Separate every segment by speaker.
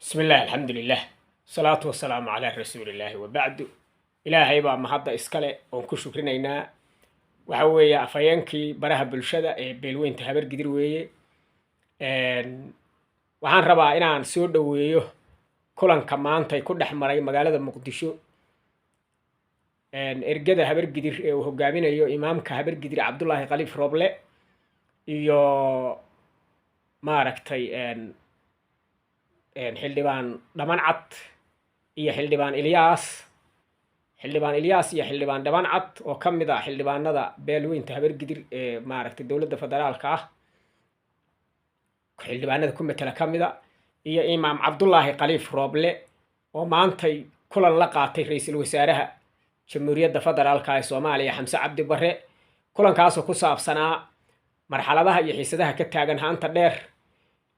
Speaker 1: Bismi illah, alxamdulilah, salaatu wasalaamu calaa rasuulillaahi wabacdu. Ilaahay baa mahadda iskale oon ku shukrinaynaa. Waxa weeye afhayeenkii baraha bulshada ee beelweynta Habargidir weeye. Waxaan rabaa inaan soo dhoweeyo kulanka maantay ku dhex maray magaalada Muqdisho ergada Habargidir ee uu hogaaminayo imaamka Habargidir Cabdullaahi Khaliif Rooble iyo maaragtay xildhibaan Dhamancad iyo xildhibaan Ilyaas, xildhibaan Ilyaas iyo xildhibaan Dhamancad oo ka mid ah xildhibaanada beelweynta Habargidir ee maaragtay dowladda federaalka ah xildhibaanada ku matela ka mid a, iyo imaam Cabdullaahi Khaliif Rooble oo maantay kulan la qaatay ra-iisul wasaaraha Jamhuuriyadda Federaalka ee Soomaaliya Xamse Cabdi Barre. Kulankaasoo ku saabsanaa marxaladaha iyo xiisadaha ka taagan Haanta Dheer,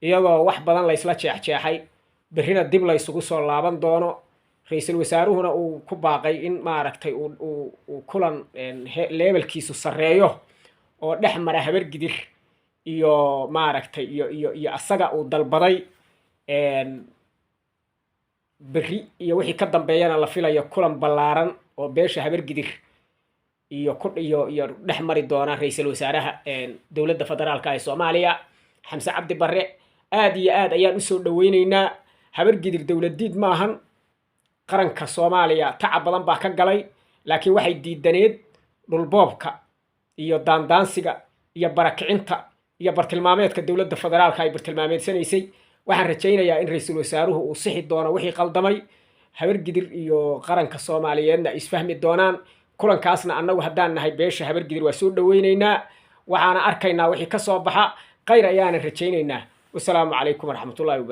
Speaker 1: iyadoo wax badan laysla jeexjeexay, berrina dib laysugu soo laaban doono. Ra-iisul wasaaruhuna uu ku baaqay in maaragtay uu kulan levelkiisu sarreeyo oo dhex mara Habargidir iyo maaragtay iyo asaga uu dalbaday. Berri iyo wixii ka dambeeyana la filayo kulan ballaaran oo beesha Habargidir iyo ku iyo dhex mari doona ra-iisul wasaaraha dowladda federaalka ee Soomaaliya Xamse Cabdi Barre. Aad iyo aad ayaan usoo dhaweyneynaa. Habargidir dowladdiid maahan. Qaranka Soomaaliya tacab badan baa ka galay, laakiin waxay diidaneed dhulboobka iyo daandaansiga iyo barakicinta iyo bartilmaameedka dowladda federaalka ay bartilmaameedsanaysay. Waxaan rajaynayaa in ra-iisul wasaaruhu uu sixi doono wixii qaldamay, Habargidir iyo qaranka Soomaaliyeedna ay isfahmi doonaan. Kulankaasna annagu haddaan nahay beesha Habargidir waa soo dhaweyneynaa, waxaana arkaynaa wixii ka soo baxa. Khayr ayaana rajaynaynaa. Wasalaamu calaykum waraxmatullahi wabarakatu.